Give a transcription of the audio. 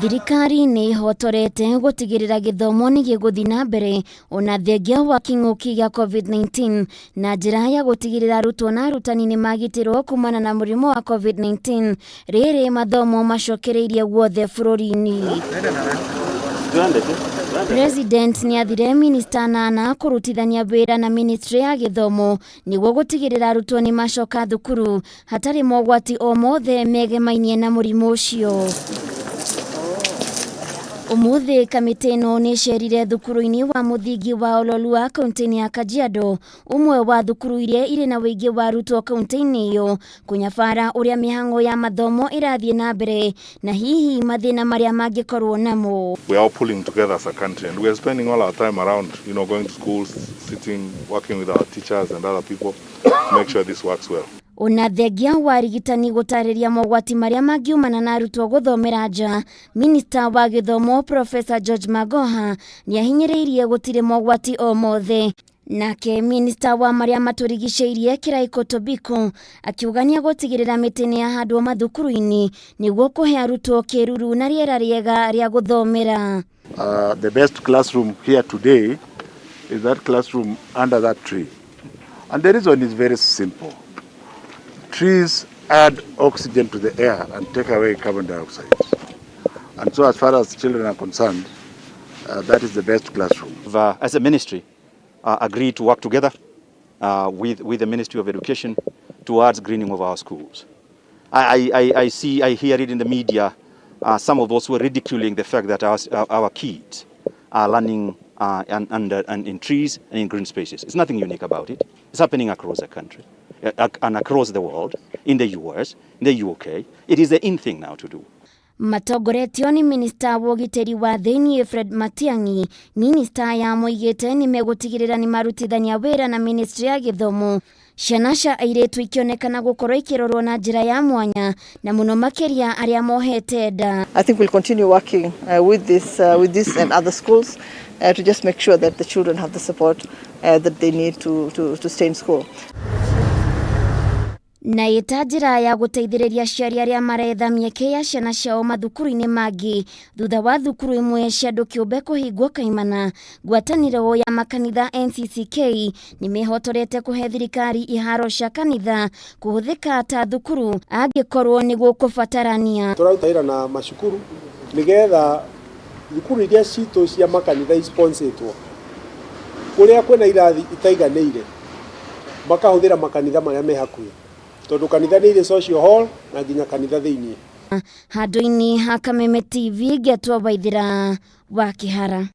Thirikari nĩ ĩhotorete gũtigĩrĩra gĩthomo nĩ gĩgũthiĩ na mbere ona thengia wa kĩng'ũki gĩa COVID-19 na njĩra ya gũtigĩrĩra arutwo na arutani nĩ magitĩrwo kumana na mũrimũ wa COVID-19 rĩrĩ mathomo macokereirie guothe bũrũri-inĩ. President nĩ athire minista nana kũrutithania wĩra na ministry ya gĩthomo nĩguo gũtigĩrĩra arutwo nĩ macoka thukuru hatarĩ mogwati o mothe megemainie na mũrimũ ũcio. Ũmũthĩ kamĩtĩ ĩno nĩ ĩcerire thukuru-inĩ wa mũthingi wa Ololua kaunti-inĩ ya Kajiado, ũmwe wa thukuru iria irĩ na ũingĩ wa arutwo kaunti-inĩ ĩyo, kũnyabara ũrĩa mĩhang'o ya mathomo ĩrathiĩ na mbere na hihi mathĩna marĩa mangĩkorwo namo. We are all pulling together as a country and we are spending all our time around, going to schools, sitting, working with our teachers and other people to make sure this works well. Ona thengia wa arigitani gũtarĩria mogwati marĩa mangiumana na arutwo gũthomera nja, minista wa gĩthomo Professor George Magoha nĩahinyĩrĩirie gũtirĩ mogwati o mothe. Nake minista wa marĩa matũrigicĩirie Kiraiko Tobiko akiuga nĩegũtigĩrĩra mĩtĩ nĩyahandwo mathukuru-inĩ nĩguo kũhe arutwo kĩruru na rĩera rĩega rĩa gũthomera. The best classroom here today is that classroom under that tree. And the reason is very simple. Trees add oxygen to the air and take away carbon dioxide. And so as far as children are concerned, that is the best classroom. As a ministry, agreed to work together with the Ministry of Education towards greening of our schools. I see, I hear it in the media, some of those who are ridiculing the fact that our kids are learning and in trees and in green spaces. It's nothing unique about it. It's happening across the country and across the world, in the US, in the UK. It is the in thing now to do. Matongoretio nĩ minista wa ũgitĩri wa thĩiniĩ Fred Matiang'i, minista ya moigĩte nĩ megũtigĩrĩra nĩ marutithania wĩra na ministry ya gĩthomo, ciana cia airĩtu ikĩonekana gũkorwo ikĩrorwo na njĩra ya mwanya na mũno makĩria arĩa mohete nda. I think we'll continue working with this and other schools to just make sure that the children have the support that they need to stay in school. Na ĩta njĩra ya gũteithĩrĩria aciari arĩa maretha mĩeke ya ciana ciao mathukuru-inĩ mangĩ thutha wa thukuru imwe cia andũ kĩũmbe kũhingwo kaimana, ngwatanĩro ya makanitha NCCK nĩ mehotorete kũhe thirikari iharo cia kanitha kũhũthĩka ta thukuru angĩkorwo nĩ gũkũbatarania. Tũraruta wĩra na macukuru nĩgetha thukuru iria citũ cia makanitha isponsĩtwo kũrĩa kwĩna irathi itaiganĩire makahũthĩra makanitha marĩa me hakuhĩ tondũ kanitha nĩ irĩ social hall na nginya kanitha thĩiniĩ. Handũ-inĩ ha Kameme TV, ngetwo Waithĩra wa Kĩhara.